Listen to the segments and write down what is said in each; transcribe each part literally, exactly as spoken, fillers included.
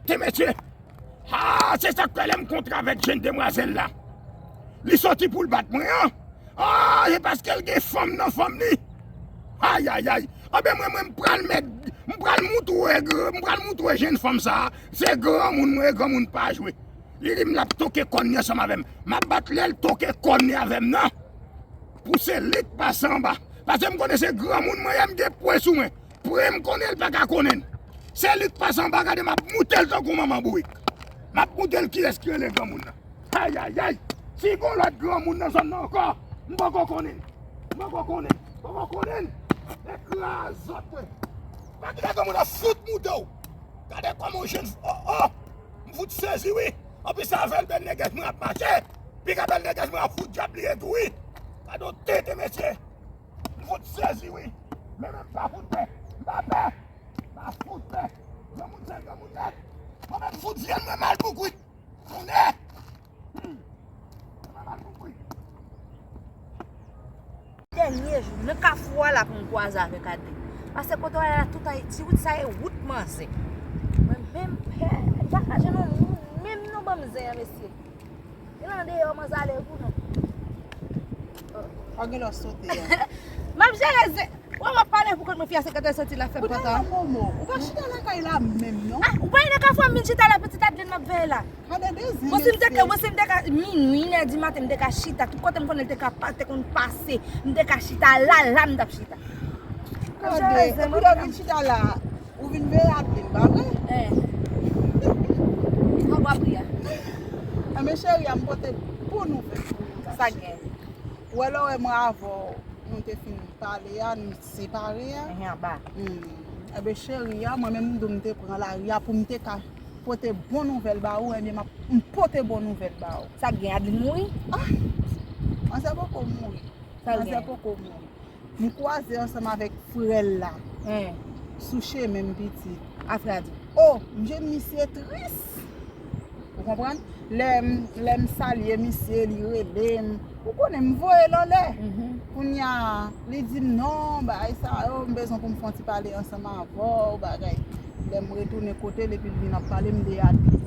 tete mesye. Ah, se sa k fè lè m kontre avèk jenn demwazèl la, li soti pou l bat mwen an. Ah, se paske l gen fanm nan fanm li. Ayayay. Anben mwen, mwen, m pral mèt, m pral moutre, m pral moutre jenn fanm sa a, se granmoun mwen ye, granmoun pa jwe. Li di m l ap toke kòn li ansanm avè m. M ap bat lè l toke kòn li avè m nan. Pou se li k pase anba. Paske m konnen se granmoun mwen ye, m gen pwen sou mwen. Pwen m konnen, l pa ka konnen l. Se li k pase anba, gade m ap moute l tankou manman bourik. M ap moute l kiyès ki rele granmoun nan. Ayayay! Si gon lòt granmoun nan zòn nan ankò, m poko konnen l. M poko konnen l. Poko konnen l. Ekrazòt mwen. Pa kite granmoun nan fout moute w. Gade kòman w jwenn, oh, oh! M fout sezi wi. Anplis sa bèl bèl nègès mwen ap mache. Piga bèl nègès mwen ap fout djab li ye tou wi. Gade yon tete mesye. M fout sezi wi. Men menm pa fout pè. M pa pè. M pa fout pè. Granmoun se granmoun nèt. Mwen menm fout vyann mwen mal boukwi. Konnen. Hmm. Mwen mal boukwi. Dènye jou, nan kafou a la pou m kwaze avèk Adlin. Paske kote w ale la tout Ayiti, wout sa e wout manzè. Mwen menm, he, m pa ka jwenn yon moun, menm non ban m zen an, mesye. Li nan deyò, manzè ale pou nou. Pa gen lè w sote a. M ap jere zen. Wè, w ap pale pou kont mwen, fi a se kote l soti la fè m pantan. Ou pa nan momo. Ou pa chita lakay la menm, non? Ah, ou pa nan kafou a, m vin chita la, pitit Adlin m ap veye la. Bon, si m te ka, bon, si m te ka, minwi, inè di maten, m te ka chita. Tout kote m konnen l te ka pa-, te konn pase, m te ka chita la, la m t ap chita. Gade, epi lè w vin chita la, ou vin veye Adlin, pa vre? Eh. Anba pri a. Enben, cheri a, m pote bon nouvèl pou ou. Sa gen? Ou wè lè w wè mwen avè w, nou te fin pale a, nou separe a. Enhen, anba. Hmm. Enben, cheri a, mwen menm, m di w m te pran lari a pou m te ka pote bon nouvèl ba ou, enben, m ap, m pote bon nouvèl ba ou. Sa k gen, Adlin mouri? Ah! Manzè poko mouri. Sa l gen? Manzè poko mouri. M kwaze ansanm avèk frè l la. Sou chemen m pitit. A frè Adlin. Oh, m jwenn misye tris. Ou konprann? Lè m, lè m salye misye, li rele m. Ou konnen m voye l anlè. Kounye a, li di m, "Non, bagay sa yo, m bezwen pou m fè yon ti pale ansanm avè w, bagay." Lè m retounen kote l, epi l vin ap pale m de Adlin.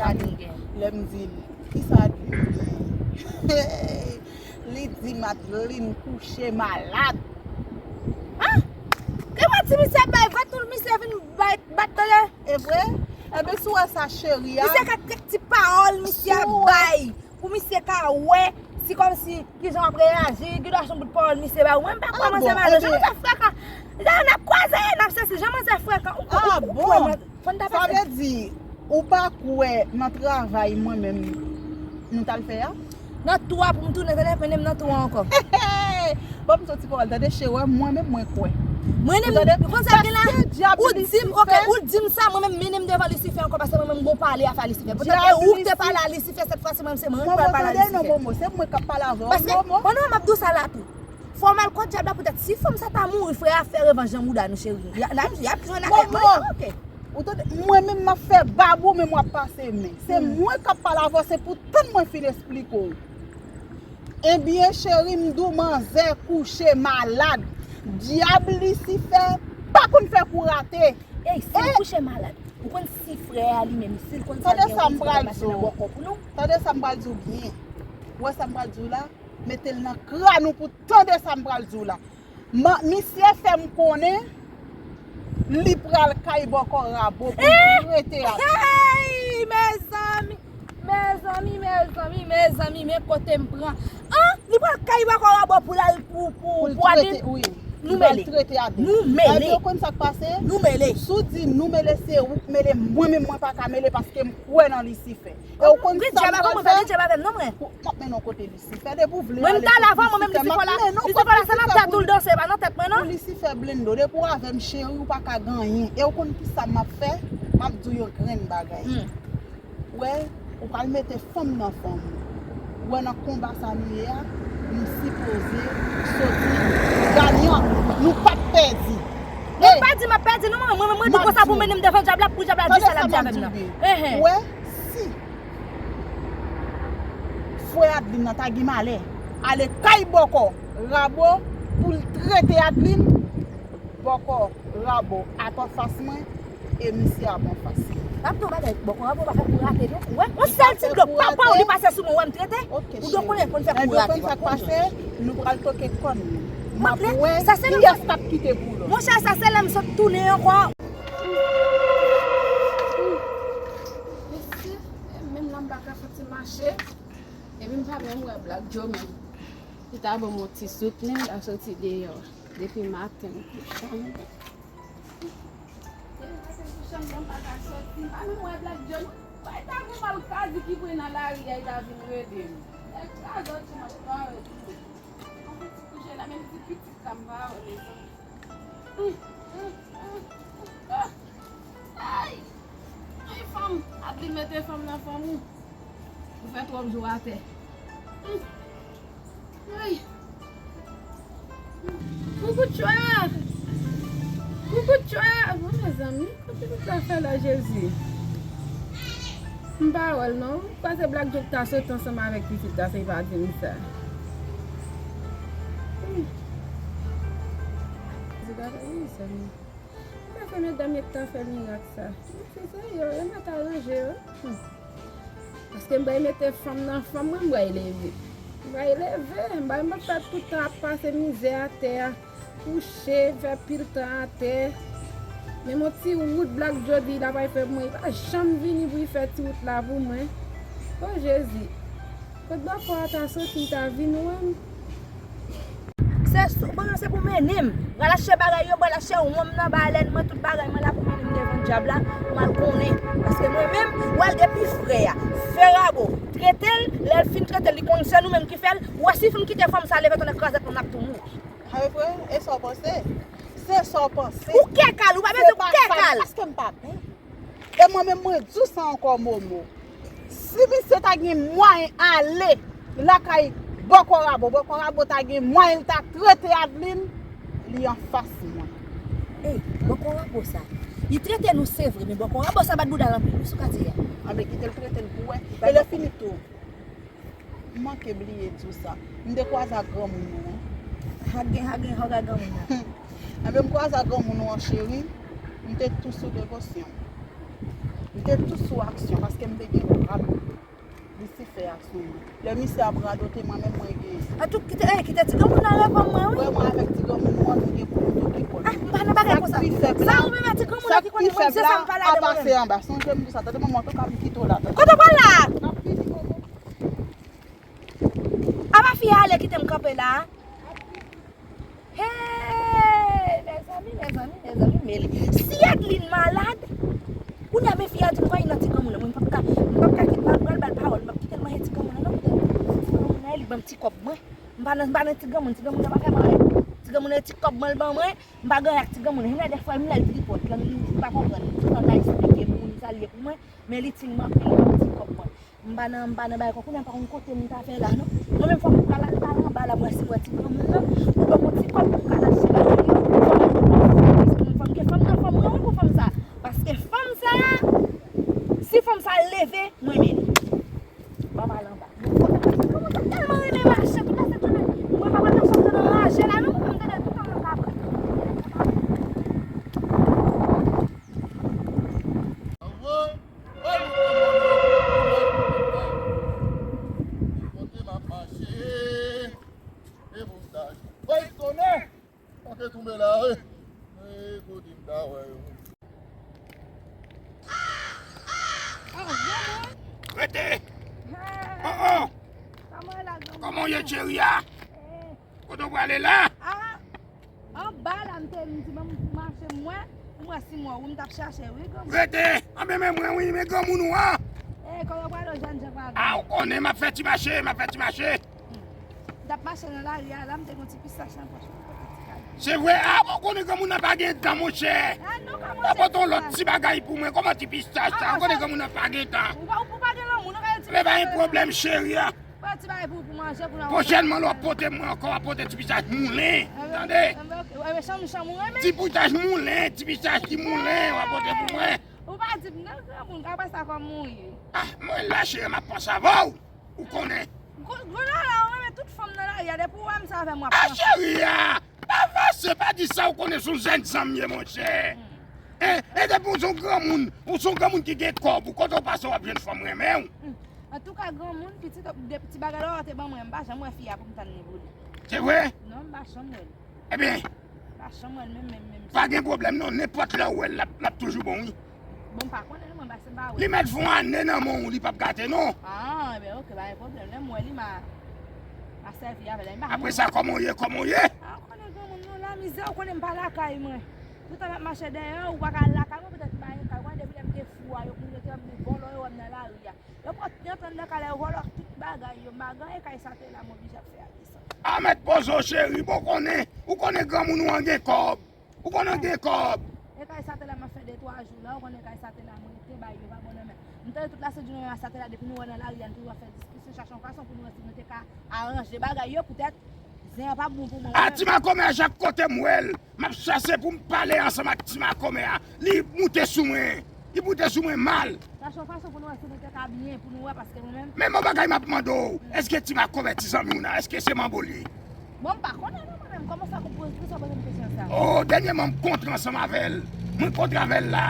Adlin gen. Lè m di l, "Kisa Adlin gen?" Li di m Adlin kouche malad. Ah! Ki manti misye ap bay vre, tou misye vin bay bat tande. E vre? Enben, si w wè sa, cheri a. Misye ka kèk ti pawòl misye ap bay. Pou misye ka wè, si kòmsi, kijan w ap reyaji, gen dwa se yon bout pawòl misye ba ou. Mwen, m pa kwè manzè malè. Jan manzè frekan. Jan n ap kwaze, n ap sezi, jan manzè frekan. Ou kwè, ou kwè, mwen, fò n ta pase. Sa vle di, ou pa kwè nan travay mwen menm, nou t al fè a? Nan tou a pou m tounen, tande, mennen m nan tou a ankò. Ban m soti pawòl, tande, cheri, mwen menm, mwen kwè. Mwen menm, konsa gen la, ou di m, ok, ou di m sa, mwen menm, mennen m devan Lisifè ankò, paske mwen menm, m gon pale a fè a Lisifè. Poutèt e ou ki te pale a Lisifè, sèt fwa, se mwen, se mwen ki pral pale a Lisifè. Momo, tande non, Momo, se mwen k ap pale avè w, Momo. Pandan m ap di w sa la tou, fò m al kot dyab la, poutèt si fanm sa ta mouri, frè a fè revanj nan mouda nou, cheri. Y a, n ap, y ap jwenn avèk mwen, ok. Ou tande, mwen menm m ap fè bab ou, men m w ap pase men. Se mwen k ap pale avè w, se pou tann mwen fin esplike w. Ebyen, cheri, m di w manzè kouche malad. Dyab Lisifè pa konn fè kou rate. Ey, si l kouche malad, ou konn si frè a li menm, si l konn sa l gen pou l di l ap mache nan bòkò pou nou? Tande sa m pral di w byen. Ou wè sa m pral di w la? Mete l nan kràn ou pou tande sa m pral di w la. Misye fè m konnen li pral kay bòkò Rabo pou l trete a. Hey, mezanmi, mezanmi, mezanmi, mezanmi, men kote m pran. An, li pral kay bòkò Rabo pou l al pou, pou, pou Adlin. Nou mele. Nou mele. Ou konn sa k pase? Nou mele. Si w di nou mele, se ou k mele, mwen menm mwen pa ka mele paske m kwè nan Lisifè. E ou konn sa m pral fè? M ap mennen w kote Lisifè. Depi w vle ale kote Lisifè, m ap mennen w kote Lisifè pou Lisifè blende w. Depi w avè m, cheri, ou pa ka gen anyen. E ou konn kisa m ap fè? M ap di w yon grenn bagay. Ou wè, ou pral mete fanm nan fanm. Ou wè nan konba sa nou ye a, m sipoze soti ganyan. Nou p ap pèdi. Mwen pa di m ap pèdi non, mwen, mwen, mwen di konsa pou mennen m devan dyab la, pou dyab la di sa l ap di avè m nan. Ou wè, si frè Adlin nan ta gen malè ale kay bòkò Rabo pou l trete Adlin, bòkò Rabo ap anfas mwen, E misye ap anfas li. N ap tou bagay bòkò a, pou pa fè kou rate, non. Ou wè, yon sèl ti dlo papa w li pase sou mwen, ou wè m trete. Ok, cheri. Ou dwe konnen pou n fè kou rate. Ebyen, w konn sa k pase, nou pral toke kòn nou. M ap wè kiyès k ap kite boul. Monchè, sa se lè m sot tounen ankò. Mesye, menm nan m pa ka fè ti mache. Epi m pa menm wè Black Joe menm. Li ta ban m yon ti soutni, m ta soti deyò. Depi maten, m ap chanm. Depi maten, m ap chanm, m pa ka soti. M pa menm wè Black Joe, non. Bay ta gon mal kazi ki pre nan lari a, li ta vin rele m. Nèg kraze ti mwen, pa rele m. Mwen fè ti kouche la, menm ti pitit la, m pa wè, mezanmi. Ay! Ay, fanm! Adeline mete fanm nan fanm ou. Ou fè twòp jou atè. Ay! Koukoutchwa! Koukoutchwa! Bon, mezanmi, sa pitit la fè la, Jezi? M pa wè l non. Pase Black Joe ta sot ansanm avèk pitit la, se pa di m sa. Hmm. Di bagay wi, zanmi. M pa fè medam yo ta fè mirak sa. Se serye, yo mèt aranje yo. Hmm. Paske m bay mete fanm nan fanm mwen, m bay leve. M bay leve, m bay m pa fè tout tan ap pase mizè atè a. Kouche, fè pil tan atè. Menm yon ti wout Black Joe di l ap al fè pou mwen. Li pa janm vini pou li fè ti wout la pou mwen. O Jezi. Kot bòkò a ta soti, li ta vin wè m. Se sou, bon, se pou mennen m. Pral achte bagay yo, pral achte wonm nan, balèn mwen, tout bagay mwen la pou mennen m devan dyab la, pou m al konnen. Paske mwen menm, w al gen pi frè a. Fè rabo, trete l, lè l fin trete l, li konn se nou menm ki fè l. Ou wè si fin kite fanm sa leve tonnè krazèt mwen, n ap tou mouri. A vre, e sa w panse? Se sa w panse. Ou kèkal, ou pa bezwen kèkal. Paske m pa byen. E mwen menm mwen di w sa ankò, Momo. Si misye ta gen mwayen ale lakay bòkò rabo, bòkò rabo ta gen mwayen li ta trete Adeline, li anfas mwen. Ey, bòkò rabo sa. Li trete nou se vre, men bòkò rabo sa bat bouda l anpil wi sou katye a. Anben kite l trete l pou wè. E lè fini tou. M manke bliye di w sa. M te kwaze ak granmoun ou an. Hagen, hagen, hòg a granmoun nan. Anben, m kwaze ak granmoun ou an, cheri. M te tou sou devosyon. M te tou sou aksyon, paske m te gen rad Lisifè ak sou mwen. Lè misye ap radote, mwen menm mwen gen. An tou, kite, ey, kite ti granmoun nan reponn mwen, wi. Vrèman, avèk ti granmoun ou an, nou gen pou nou toke kò nou. Ah, m pa nan bagay konsa. Sa ou menm ak ti granmoun nan ki konnen mwen, se sa m pale avè mwen menm. Sa k pi fèb la, a pase anba. Sonje m di w sa, tande manman w tou ka vin kite w la, tande. Kote w pral la? N ap vini, Momo. Apa fi a ale kite m kanpe la a? Hey, mezanmi, mezanmi, mezanmi, mele. Si Adeline malad, kounye a men fi a di m va nan ti granmoun nan. Mwen m p ap ka, m p ap ka kite, m ap pral ba l pawòl, m p ap kite l manje ti granmoun nan non. Ti granmoun nan, li ban m ti kòb mwen. M pa nan, m pa nan ti granmoun, ti granmoun nan pa fè m anyen. Ti granmoun nan ti kòb mwen l ban mwen, m pa gen anyen ak ti granmoun nan. Gen lè dèfwa m lè l tripòt, l pa konprann. Tout tan l ka eksplike moun sa l ye pou mwen, men li ti m anpil, li ban m ti kòb mwen. M pa nan, m pa nan bagay konkou, m pa konn kote m ta fè la non. Mwen menm fò m pral al pale anba la, mwen si wè ti granmoun nan, pou ban m yon ti kòb pou m ka achte bagay li. Fò m, fò m gen fanm nan fanm mwen wi pou fanm sa. Paske fanm sa, si fanm sa leve, mwen men li. Ban m al anba. Mwen kontan paske granmoun sa tèlman renmen mache, tout la sent jounen. Mwen pa konn nan sòt nan ranje la non, mwen tande tout tan nan kabrit. Kote m ap mache? E pou m ta jwenn. Woy, tonnè! Manke tonbe la, wi. E kote m ta wè yo? Rete! Oh, oh! Kòman w ye, cheri a? Kote w prale la? Anba la, m te, m di, ban m mache, m wè, m wè si m wè ou, m t ap chache, wi, granmoun. Rete! Anben, men mwen, wi, men granmoun ou an. E, kote w prale, jèn jan pa gen. A, ou konnen, m ap fè ti mache, m ap fè ti mache. M t ap mache nan lari a, la, m te gen yon ti pistach nan pòch mwen, pote ti kado. Se vre, a, bon, konnen granmoun nan pa gen dan, monchè. A, non, pa pote yon lòt ti bagay pou mwen, kòman ti pistach sa? Ou konnen granmoun nan pa gen dan. Ou pa, ou pa gen lanmou, non, gade ti pistach. Men pa gen pwoblèm, cheri a. Pran ti bagay pou, pou manje, pou nan. Pwochènman, lè w ap pote mwen ankò, w ap pote ti pistach moulen. Tande? Anben, ok. Ou renmen chanm, chanm ou renmen? Ti pistach moulen, ti pistach ki moulen, w ap pote pou mwen. Ou pa di m non, granmoun, ka pa sa kòman ou ye. A, mwen la, cheri, m ap panse avè w. Ou konnen. Gwo, gwo lala, ou renmen tout fanm nan lari a, depi ou wè m sa avè m w ap pran. A, cheri a, pa vase, pa di sa, ou konnen se yon jèn zanmi m ye, monchè. Hmm. E, e depi w se yon granmoun, ou se yon granmoun ki gen kòb, ou kote w pase w ap jwenn fanm renmen w. Hmm. Antouka, granmoun, pitit, de ti bagay la w te ban mwen, m pa janm wè fi a pou m tann li pou li. Se vre? Non, m pa janm wè l. Ebyen, m pa janm wè l menm, menm, menm. Pa gen pwoblèm non, nenpòt lè w wè l, l ap, l ap toujou bon wi. Bon, m pa konnen non, mwen, paske m pa wè l. Li mèt fè yon ane nan men w, li p ap gate non. Ah, ebyen, oke, pa gen pwoblèm. Lè m wè li, m a, m a sèvi avè l. Apre sa, kòman w ye, kòman w ye? Ah, ou konnen granmoun non, la mizè, ou konnen m pa lakay mwen. Toutan m ap mache dèyè, ou pa ka al lakay mwen, poutèt m pa gen kay. Ou konnen depi lè m te fou a, yo konn rete wè m vòlò, yo wè m nan lari a. Yo pot, yo antre anndan kay la, yo vòlò tout bagay yo, m pa gen kay sa te la, m oblije ap fè a desann. A mèt poze w cheri, bon konnen, ou konnen granmoun ou an gen kòb. Ou konnen w gen kòb. E kay sa te la, m ap fè de twa jou la, ou konnen kay sa te la, mwen te bay yo pa bon nan men. M tande tout la se di nou sa te la, depi nou wè nan lari a, nou toujou ap fè diskisyon, chache yon fason pou nou wè si nou te ka aranje bagay yo, poutèt zen an pa bon pou mwen. A ti makomè a, chak kote m wè l, m ap chache pou m pale ansanm ak ti makomè a. Li moute sou mwen. Li moute sou mwen mal. Chache yon fason pou nou wè si nou te ka byen, pou nou wè, paske mwen menm. Men yon bagay m ap mande w, èske ti makomè ti zanmi w nan, èske se manbo l ye? Bon, m pa konnen non, mwen menm, kòman sa pou poze, kisa w poze m kesyon sa? O, dènyèman m kontre ansanm avè l. Mwen kontre avè l la.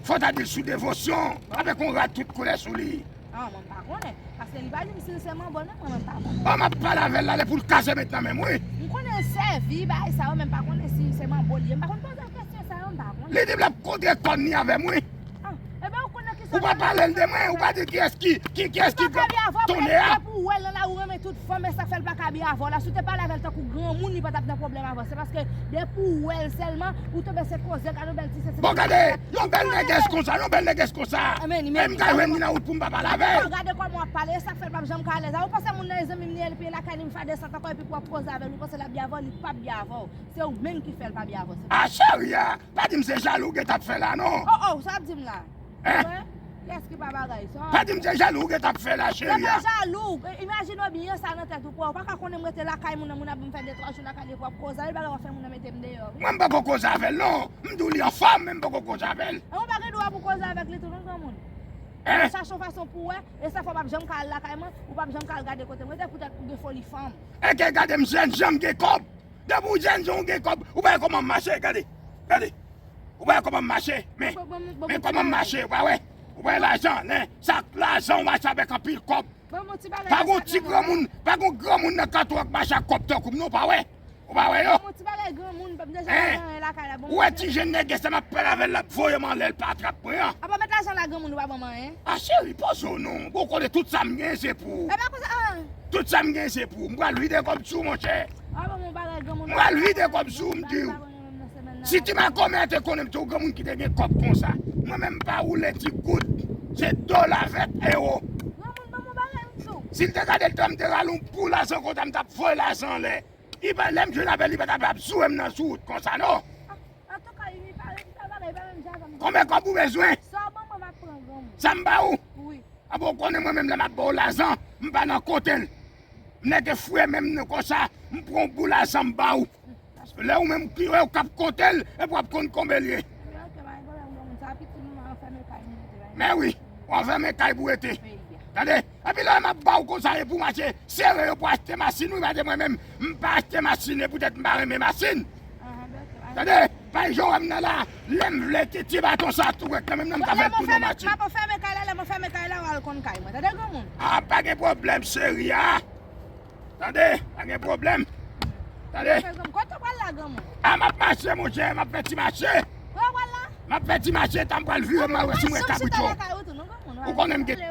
Fò w ta di l sou devosyon, avèk yon rad tout koulè sou li. Ah, mwen pa konnen. Paske li pa di m si l se manbo l, non, mwen menm pa konnen. Bon, m ap pale avè l la, lè pou l kase met nan men m, wi. M konnen l sèvi bagay sa yo, men m pa konnen si se manbo l ye. M pa konn poze l kesyon sa yo, m pa konnen. Li di m l ap kontre kòn li avè m, wi. Ah, ebyen, ou konnen kisa. Ou pa pale l de mwen, ou pa di kiyès ki, ki, kiyès ki tonè a. Depi w wè l nan lari, ou renmen tout fanm, e sa k fè l pa ka byen avè w la. Si w te pale avè l tankou granmoun, li pa t ap nan pwoblèm avè w. Se paske depi w wè l sèlman, ou tonbe se koze, gade yon bèl ti sesi. Bon, gade, yon bèl nègès konsa, yon bèl nègès konsa. E m ka jwenn li nan wout pou m pa pale avè l. Gade kòman w ap pale, e sa k fè l p ap janm ka alèz. A, ou panse moun nan e zanmi m li ye, epi lakay li m fè desann ankò, epi pou w ap koze avè l, ou panse l ap byen avè w, li p ap byen avè w. Se ou menm ki fè l pa byen avè w. A cheri a, pa di m se jalou w gentan ap fè la non. Oh, oh, sa w ap di m la? Hein? Kiyès ki pa bagay sa? Pa di m se jalou w gentan ap fè la, cheri a. Yo pa jalou. Imajine w byen sa nan tèt ou, pou w pa ka konnen m rete lakay moun nan, moun ap vin fè de twa jou lakay li, pou w ap koze avè l, bagay w ap fè moun nan mete m deyò, wi. Mwen m poko koze avè l non. M di w li anfòm, men m poko koze avè l. E ou pa gen dwa pou koze avèk li tou non, granmoun. Hein? Chache yon fason pou w wè, e sa fè w p ap janm ka al lakay mwen, ou p ap janm ka al gade kote m rete, poutèt ou gen foli fanm. Èske gade m jènjan, m gen kòb. Depi w jènjan, w gen kòb. Ou pa wè kòman m mache, gade. Gade. Ou pa wè kòman m mache, men, men kòman m mache, ou pa wè. Ou pa wè lajan, nen, sa lajan w mache avèk anpil kòb. Pa gon ti granmoun, pa gon granmoun nan kanton an k mache ak kòb tankou m non, ou pa wè. Ou pa wè yo? Hein? Ou wè ti jèn nègès sa m ap pale avè l, l ap voye m anlè, l pa trap mwen an. Apa met lajan la granmoun ou pa ban m anyen? A cheri, poze w non. Bon, konnen tout sa m gen se pou ou. E pa konsa, ah. Tout sa m gen se pou ou. M pral vide kòb sou ou, monchè. M pral vide kòb sou ou, m di w. Si ti makomè te konnen m te yon granmoun ki te gen kòb konsa, mwen menm m pa woule ti goud. Se dola avèk ewo. Si l te gade l tan m te rale yon boul lajan konsa, m t ap voye lajan anlè. Li pa, lè m jwenn avè l, li pa t ap ap joure m nan sou wout konsa non. Antouka, li pa, li pa bagay, li pa menm jan avè m. Konbyen kòb ou bezwen? Sa w ban mwen, m ap pran granmoun. Sa m ba ou? Wi. A bon, ou konnen mwen menm lè m ap ba w lajan, m pa nan konte l. M nèke fouye men m nan konsa, m pran yon boul lajan m ba ou. Lè ou menm ki wè ou k ap konte l, epi w ap konn konbyen l ye. Ebyen, oke, pa gen pwoblèm, granmoun. Sa piti, nou anfèmen kay nou rete, pa gen pwoblèm. Men wi, ou anfèmen kay pou rete. Tande? Epi lè m ap ba w konsa, e pou mache sere yo pou achte machin, wi, paske mwen menm, m pa achte machin, e poutèt m pa renmen machin. Tande? Pa jan w wè m nan la, lè m vle ti, ti baton sa tou wèk nan men m nan, m ka fè l tounen yon machin. Lè m fèmen kay la, lè m fèmen kay la, w al konn kay mwen. Tande, granmoun? A, pa gen pwoblèm, cheri a. Tande, pa gen pwoblèm. Tande. Kote w pral la, granmoun? A, m ap mache, monchè, m ap fè ti mache. Kote w pral la? M ap fè ti mache, tan m pral vire, m al wè si m wè kabrit yo. Ou konnen m gen.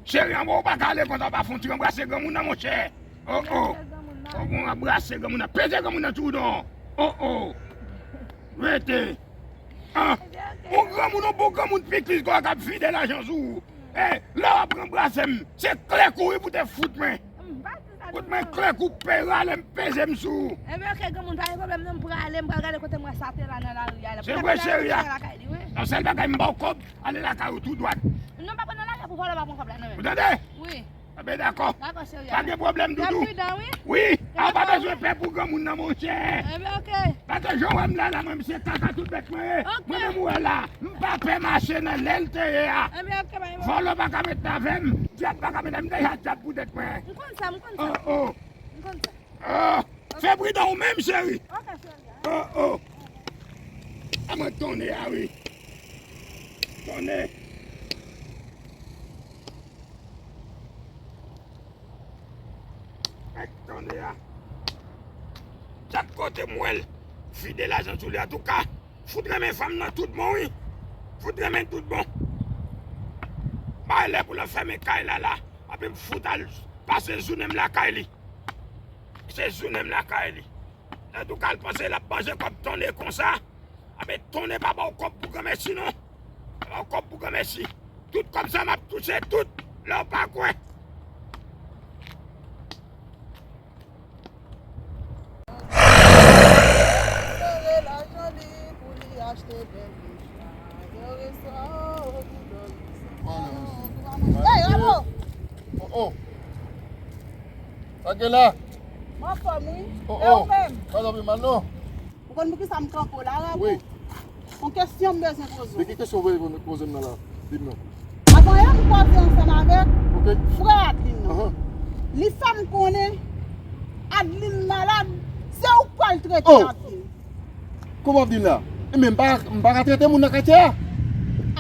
Cheri, anmwe, ou pa ka ale konsa, w pa fè yon ti anbrase granmoun nan, monchè. Oh, oh. Ou bon anbrase granmoun nan. Peze granmoun nan sou ou non. Oh, oh. Rete. Ah. Yon granmoun, yon bon granmoun pikliz konsa k ap vide lajan sou ou. Eh, lè w ap ranbrase m, se klèk ou wi pou te fout mwen. Fout mwen klèk ou pe rale m peze m sou ou. Ebyen, oke, granmoun, pa gen pwoblèm non, m prale, m pral gade kote m wè sa te la nan lari a la. Se vre, cheri a. Nan sèl bagay, m ba w kòb, ale lakay ou tou dwat. Non, pa pran nan lari a pou vòlò pa pran kòb la nan men m. Ou tande? Wi. Ebyen, dakò. Dakò, cheri a. Pa gen pwoblèm, doudou. Wi. A, ou pa bezwen pè pou granmoun nan, monchè. Ebyen, oke. Paske jan w wè m la, la, mwen, m se kaka tout bèt mwen ye. Mwen menm ou wè la, m pa pè mache nan lè l te ye a. Vòlò pa ka met avè m, dyab pa ka met avè m, m deja dyab pou tèt mwen. M konn sa, m konn sa. Oh, oh. M konn sa. Oh, fè pridan ou menm, cheri. Oh, oh. Mwen tonnè a wi. Tonnè. Ak tonnè a. Chak kote m wè l, vide lajan sou li. Antouka, fout renmen fanm nan tout bon wi. Fout renmen tout bon. Bay lè pou l ap fèmen kay la la. Epi m fout al pase jounen m lakay li. Se jounen m lakay li. Antouka, l panse l ap manje kòb tonnè konsa. Anben, tonnè pa ba w kòb pou granmèsi non. Pa ba w kòb pou granmèsi. Tout kòb sa m ap touche tout. Lè w pa kwè. Sere lajan li pou li achte bèl mouchwa. Yo resò, yo boudo, yo resò. Ey, Ramo! Oh, oh. Sa gen la? M anfòm, wi. Oh, e ou menm? Pa t anvi mal, non. Ou konn poukisa m kanpe w la, Ramo? Wi. Yon kesyon m bezwen poze w. Men ki kesyon w vle poze m nan la? Di m non. Avan yè m koze ansanm avèk frè Adeline nan. Li fè m konnen Adeline malad, se ou k pral trete Adeline. Kòman w ap di m la? Ebyen, m pa, m pa ka trete moun nan katye a?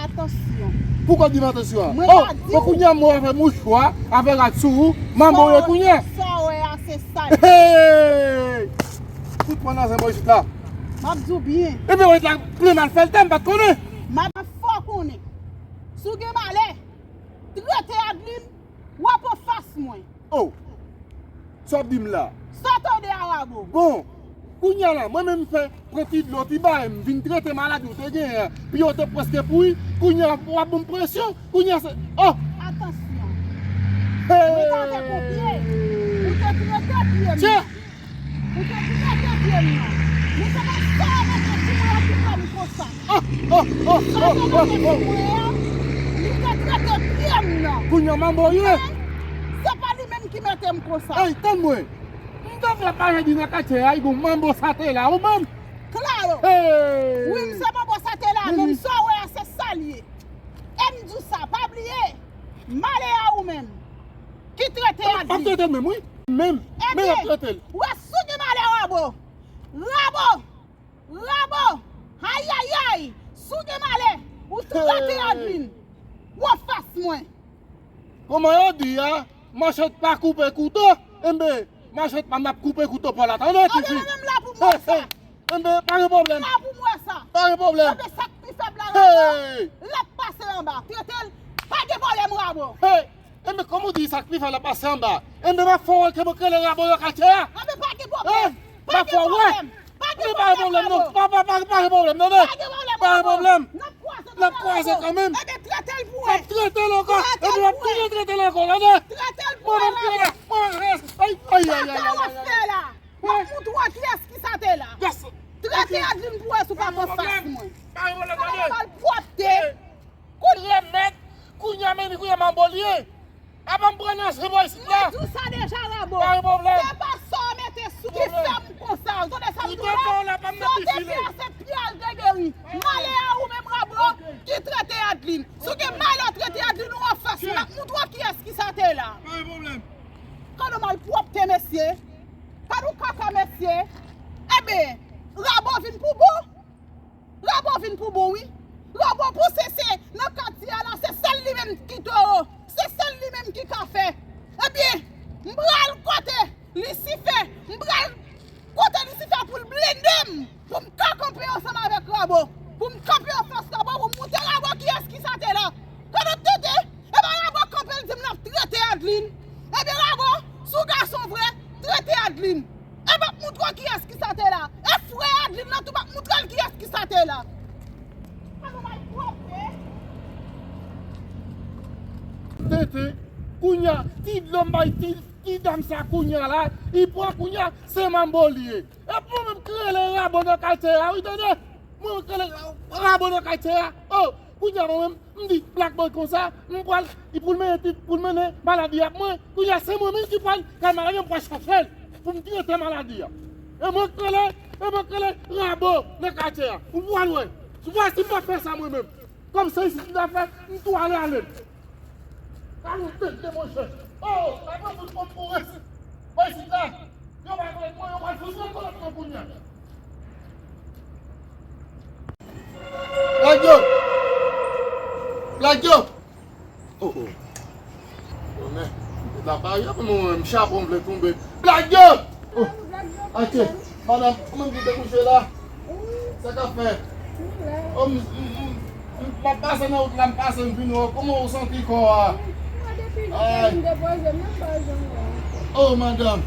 Atansyon. Poukò w di m atansyon an? Mwen pa di w. Bon, kounye a m wè w avè mouchwa, avè rad sou ou, manbo w ye kounye a. Sa w wè a, se sa l ye. Hey! Fout mwen nan zen bò isit la. M ap di w byen. Ebyen, w ret la plen malfèktè, m pa t konnen. M ap fè w konnen. Si w gen malè, trete Adeline, w ap anfas mwen. Oh! Sa w ap di m la? Sa w tande a, Rabo? Bon, kounye a la, mwen menm m fè pran ti dlo, ti bagay, m vin trete maladi w te genyen an. Pye w te prèske pouri, kounye a w ap ban m presyon, kounye a se, oh! Atansyon. Hey! Mwen t avèk yon pye. Ou te trete pye m. Tchè! Ou te trete pye m nan. Men se pa sa w mete sou mwen an ki fè m konsa. Oh, oh, oh, oh, oh, oh. Li te trete pye m nan. Kounye a manbo ye. Se pa li menm ki mete m konsa. Ey, tann mwen. M te vle pale di nan katye a, gon manbo sa te la, ou menm. Klaro. Hey. Wi, m se manbo sa te la, men m sa w wè a, se sa l ye. E m di w sa, pa bliye, malè a ou menm ki trete Adeline. M ap trete l menm, wi. Menm, menm ap trete l. Ebyen, w ap souke malè Rabo. Rabo! Rabo! Ayayay! Si w gen malè, ou trete Adeline. W anfas mwen. Kòman yo di a, manchèt pa koupe kouto, enben, manchèt pa m ap koupe kouto pa w la, tande, Titi? Anben, mwen menm la pou m wè sa. Enben, pa gen pwoblèm. La pou m wè sa. Pa gen pwoblèm. Enben, sa k pi fèb la, Rabo, l ap pase anba. Trete l, pa gen pwoblèm, Rabo. Hey! Enben, kòm ou di sa k pi fè l ap pase anba. Enben, m ap fè w wè ke mwen k rele Rabo nan katye a. Enben, pa gen pwoblèm. Pa gen pwoblèm. Pa gen pwoblèm, non. Pa, pa, pa, pa gen pwoblèm, non, non. Pa gen pwoblèm. N ap kwaze kanmenm. N ap kwaze kanmenm. Enben, trete l pou wè. M ap trete l ankò. Epi m ap toujou trete l ankò, tande. Trete l pou wè, Rabo. Mwen menm ki la. Mwen, ay, ay, ay, ay, ay, ay. Sa w ap fè la? M ap moutre w kiyès ki sa te la. Trete Adeline pou wè si w p ap anfas mwen. Pa gen pwoblèm, tande. Malpwòpte. Kout remèd, kounye a men li kounye a manbo l ye. Apa m pran nan zen bò isit la? Mwen di w sa deja, Rabo. Pa gen pwoblèm. Se pa sa w mete sou ki fè m konsa. Ou tande sa m di w la? Sa w te fè a se pye a l te geri. Malè a ou menm, Rabo, ki trete Adeline. Si w gen malè w trete Adeline, ou anfas mwen. M ap moutre w kiyès ki sa te la. Pa gen pwoblèm. Gade malpwòpte, mesye. Gade kaka, mesye. Enben, Rabo vin pou bon. Rabo vin pou bon, wi. Rabo pouse se nan katye a la, se sèl li menm ki towo, se sèl li menm ki ka fè. Ebyen, m pral kote Lisifè, m pral kote Lisifè pou l blende m, pou m ka kanpe ansanm avèk Rabo, pou m kanpe anfas Rabo, pou m moutre Rabo kiyès ki sa te la. Gade tete, e pa Rabo kanpe l di m l ap trete Adeline. Ebyen, Rabo, si w gason vre, trete Adeline. E m ap moutre w kiyès ki sa te la. E frè Adeline nan tou m ap moutre l kiyès ki sa te la. Sa nou bay pwòpte. Tete, kounye a, ti dlo m bay ti, ti dam sa kounye a la, li pran kounye a, se manbo l ye. E mwen menm k rele Rabo nan katye a, wi, tande. Mwen menm k rele Rabo nan katye a. Oh, kounye a mwen menm, m di Black Boy konsa, m pral, li pou l mennen ti, pou l mennen maladi ap mwen. Kounye a se mwen menm ki pral kay maladi a, m pral chache l pou m trete maladi a. E mwen k rele, e mwen k rele Rabo nan katye a. Ou pral wè. Ou pral wè si m pa fè sa mwen menm. Kòm se isit m ta fè, m tou ale ale m. Gade yon tete, monchè. Oh, gade yon moun konn mouri. Mwen isit la. Yo pral, yo pral fout mwen kolòt mwen kounye a. Black Joe! Oh, oh. Konnen, la pa yon mwen menm chapo m vle tonbe. Black Joe! Oh, atye, madanm, ou menm ki te kouche la? Sa k ap fèt? Oh, m, m, m, m, m ap pase nan wout la, m pase, m vin wè w. Kòman ou santi kò a? Ay. Oh, madanm.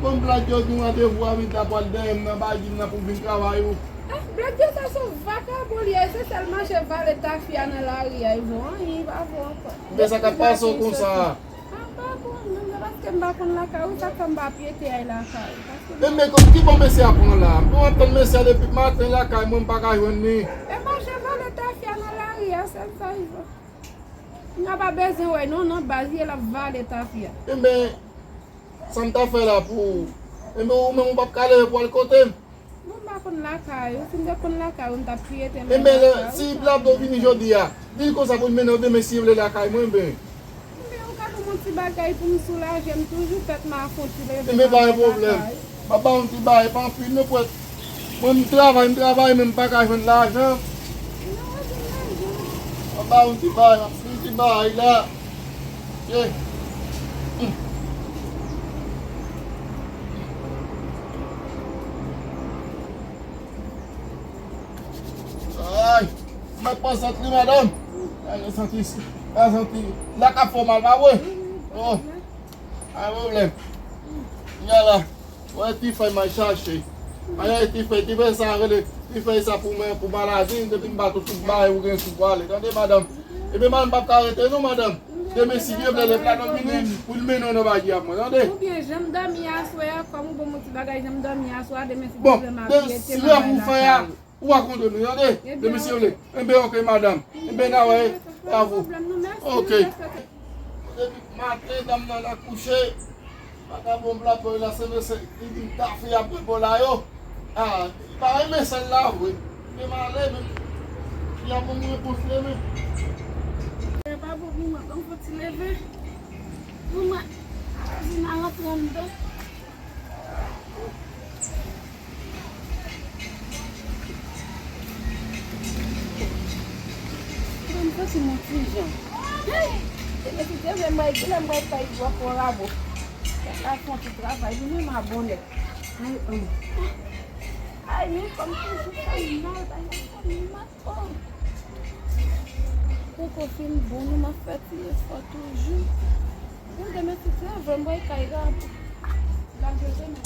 Bon, Black Joe gen randevou a midi la pou al dèyè m nan bagy m nan pou m vin travay ou. Ah, Black Joe sa se yon vakabon li ye, se sèl mache vale tafya nan lari a, li vo anyen, li pa vo ankò. Men sa k ap pase w konsa? Ah, m pa konn, menm jan paske m pa konn lakay ou, sa k fè m pa pyete al lakay ou. Paske m pa Enben, ki bò mesye a pran la? Mwen ap tann mesye a depi maten lakay mwen, m pa ka jwenn li. E mache vale tafya nan lari a, sèl sa li vo. M pa bezwen wè non, nan baz li ye, l ap vale tafya. Enben, sa m ta fè la pou ou? Enben, ou menm ou p ap ka leve pou al kote m? Mwen pa konn lakay ou. Si m te konn lakay ou, m t ap pyete m al lakay ou. Enben, si Blabdo vini jodi a, vin konsa pou l mennen w demen si l vle lakay mwen, enben. Enben, ou ka ban m yon ti bagay pou m soulaje m toujou, tèt m a fon ti leve. Enben, pa gen pwoblèm. M ap ba w yon ti bagay, pa anpil non, pwèt. Mwen, m travay, m travay, men m pa ka jwenn lajan. M ap ba w yon ti bagay, m ap fè yon ti bagay la. Ye. Hmm. Ay, m ap pran sant li, madanm. Ay, santi, pa santi. La k ap fè w mal, pa vre? Oh, pa gen pwoblèm. Gade la. Wè ti fèy m al chache. Ay, ti fèy, ti fèy sa rele, ti fèy sa pou mwen, pou maladi, depi m ba tout, tout bagay ou gen sou pale. Tande, madanm. Ebyen, madanm p ap ka rete non, madanm. Demen, si Dye vle, lè Blabdo vini, pou l mennen w nan bagy ap mwen, tande? Oubyen, jan m dòmi aswè a, kòm ou ban m yon ti bagay, jan m dòmi aswè a, demen, si Dye vle, m ap rete nan kay lakay ou. Ou rakonte nou, tande? Demen si yo vle. Enben, ok, madanm. Enben, n a wè avou. Ok. Depi maten, dam nan la kouche. Vakabon Blabdo la, se mesye, li di m tafya ap bò la yo. Ah, li pa renmen sèl la vre. Men m ale, men li ap ban m repons demen. E pa bon pou mwen, ban m fon ti leve. Pou mwen, vin a rantre anndan. Mwen, m santi m yon ti jan. Hey! Se mesye te vle m al, lè m al kay Bwa Korabo. Kèk la fè yon ti travay, li menm a bonè. Ay, oh. Ay, men kò m toujou fè m mal, bagay fè m mal. Oh! Poko fin bon, non, m ap fè ti efò toujou. Mwen demen ti travay, m pral kay Gabo. Gabo demen.